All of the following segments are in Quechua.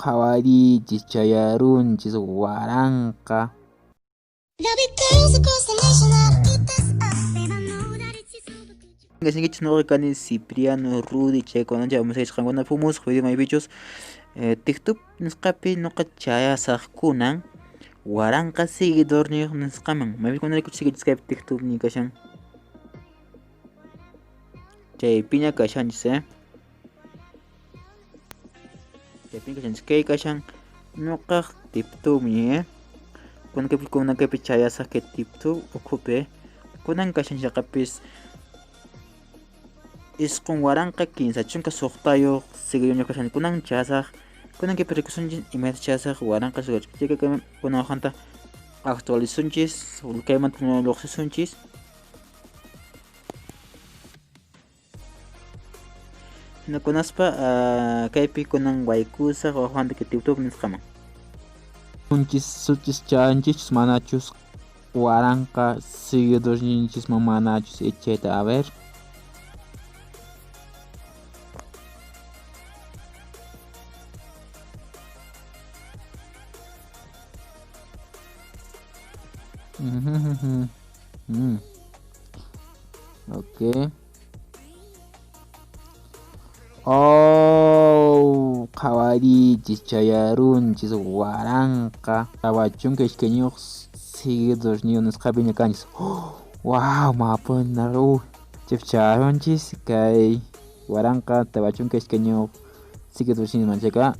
Qhawariychis chayarunchis 1000. Kashankichis noqa kani Cipriano Rudy chaykunanchik amusaychis qankuna pumusq video maypichus TikTok nisqapi noqa chayasaq kunan 1000 seguidorniyuq nisqaman. Maypikuna rikuchiykichis kaypi TikTok ni kashan. Chaypiña kashanchis Chaypiña kashanchis kay kashan noqaq TikTokmi Kunan kaypi chayasaq kay TikTok ukhupi. Kunan kashan chaqapis 9336 seguidorniyuq kashan. Kunan chayasaq kunan kaypi rikusunchis imaynata chayasaq 1000 seguidor. Kunan wajanta actualizunchis kaymanta lluqsisunchis. Kunaspa kaypi kunan waykusaq wajanta kay TikTok nisqaman. Unchis suchis chanchis manachus 1000 seguidorninchisman manachus echayta a ver. Okay. Oh, qhawariychis chayarunchis 1042 seguidorniyuq nisqapiña kanchis. Wow, mapuna chayarunchis kay 1042 seguidorniyuqman chayka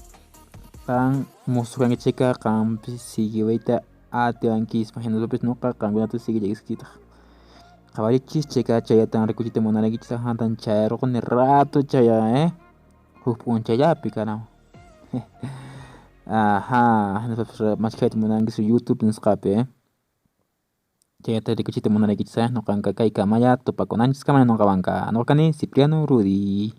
qan musuq kanki chayka qanpis siguiwayta atiwankisman hinaspapis noqa qankunata siguillaykitaq. Qhawarichis chayka chayatan rikuchiyta munaraykichis ahantan chayarquni rato chaya huk p'unchayllapi caramba. Ajá, hinaspapis maskhayta munankis YouTube nisqapi chayata rikuchiyta munaraykichis noqanqa kay kamalla tupakunanchis kamalla noqawanqa. Noqa kani Cipriano Rudy.